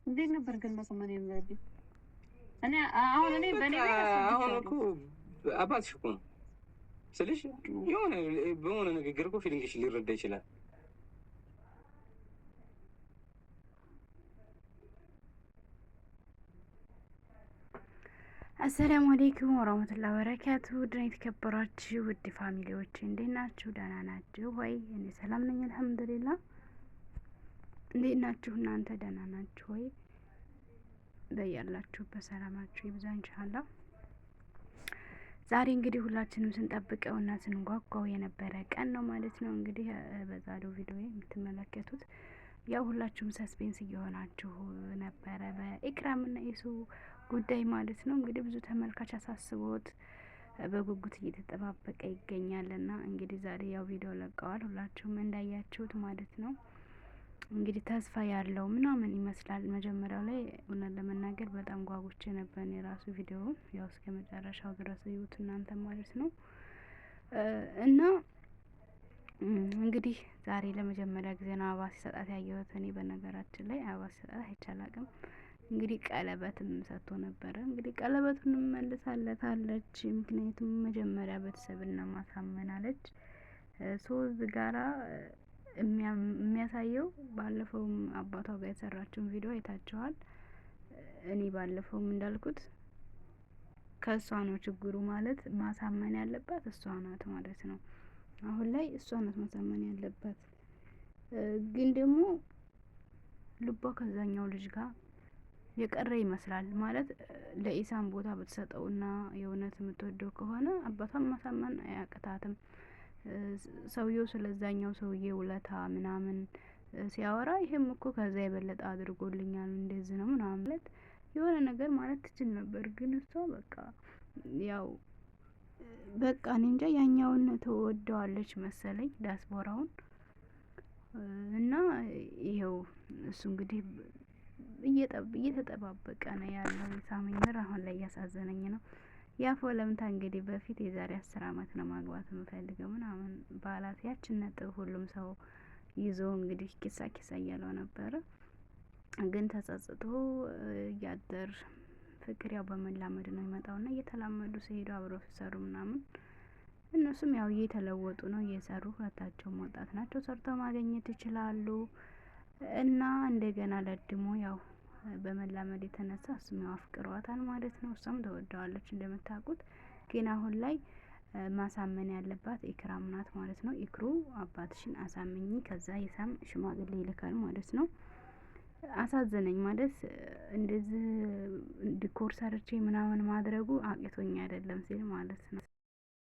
እንዴት ነበር ግን ማሳመን የነበረብኝ? እኔ አሁን እኔ በእኔ በቃ አሁን እኮ አባትሽ እኮ ነው ስልሽ የሆነ በሆነ ንግግር እኮ feeling ሽ ሊረዳ ይችላል። السلام عليكم ورحمة الله وبركاته። ውድና የተከበራችሁ ውድ family ዎች እንዴት ናችሁ? ደህና ናችሁ ወይ? እኔ ሰላም ነኝ الحمد لله። እንዴት ናችሁ እናንተ? ደህና ናችሁ ወይ? በያላችሁበት ሰላማችሁ ይብዛ إن شاء الله። ዛሬ እንግዲህ ሁላችንም ስንጠብቀውና ስንጓጓው የነበረ ቀን ነው ማለት ነው። እንግዲህ በዛሬው ቪዲዮ የምትመለከቱት ያው ሁላችሁም suspense እየሆናችሁ ነበረ በኢክራምና ኢሱ ጉዳይ ማለት ነው። እንግዲህ ብዙ ተመልካች አሳስቦት በጉጉት እየተጠባበቀ ይገኛልና እንግዲህ ዛሬ ያው ቪዲዮ ለቀዋል፣ ሁላችሁም እንዳያችሁት ማለት ነው። እንግዲህ ተስፋ ያለው ምናምን ይመስላል። መጀመሪያው ላይ እውነት ለመናገር በጣም ጓጉቼ ነበር የራሱ ቪዲዮ ያው እስከ መጨረሻው ድረስ እዩት እናንተ ማለት ነው። እና እንግዲህ ዛሬ ለመጀመሪያ ጊዜ ነው አበባ ሲሰጣት ያየሁት። እኔ በነገራችን ላይ አበባ ሲሰጣት አይቼ አላቅም። እንግዲህ ቀለበትም ሰጥቶ ነበረ። እንግዲህ ቀለበቱን መልሳለታለች። ምክንያቱም መጀመሪያ ቤተሰብና ማሳመን አለች። ሶዝ ጋራ የሚያሳየው ባለፈውም አባቷ ጋር የሰራችውን ቪዲዮ አይታችኋል። እኔ ባለፈውም እንዳልኩት ከእሷ ነው ችግሩ፣ ማለት ማሳመን ያለባት እሷ ናት ማለት ነው። አሁን ላይ እሷ ናት ማሳመን ያለባት። ግን ደግሞ ልቧ ከዛኛው ልጅ ጋር የቀረ ይመስላል። ማለት ለኢሳም ቦታ ብትሰጠውና የእውነት የምትወደው ከሆነ አባቷን ማሳመን አያቅታትም። ሰውየው ስለዛኛው ሰውዬ ውለታ ምናምን ሲያወራ ይሄም እኮ ከዛ የበለጠ አድርጎልኛል እንደዚህ ነው ምናምን ማለት የሆነ ነገር ማለት ትችል ነበር። ግን እሷ በቃ ያው በቃ እኔ እንጃ ያኛውን ትወደዋለች መሰለኝ ዲያስፖራውን እና ይኸው እሱ እንግዲህ እየተጠባበቀ ነው ያለው። ሳሚምር አሁን ላይ እያሳዘነኝ ነው። ያፎ ለምታ እንግዲህ በፊት የዛሬ 10 አመት ነው ማግባት የምፈልገው ምናምን ባላት ያችን ነጥብ ሁሉም ሰው ይዞ እንግዲህ ኪሳ ኪሳ እያለው ነበረ። ግን ተጸጽቶ እያደር ፍቅር ያው በመላመድ ነው የሚመጣውና እየተላመዱ ሲሄዱ አብረው ሲሰሩ ምናምን እነሱም ያው እየተለወጡ ነው እየሰሩ፣ ሁለታቸውም ወጣት ናቸው፣ ሰርተው ማግኘት ይችላሉ። እና እንደገና ለድሞ ያው በመላመድ የተነሳ እሱም ያው አፍቅሯታል ማለት ነው። እሷም ተወደዋለች እንደምታውቁት። ግን አሁን ላይ ማሳመን ያለባት ኢክራም ናት ማለት ነው። ኢክሩ አባትሽን አሳምኝ፣ ከዛ የሳም ሽማግሌ ይልካል ማለት ነው። አሳዘነኝ ማለት እንደዚህ decor ሰርቼ ምናምን ማድረጉ አቅቶኝ አይደለም ሲል ማለት ነው።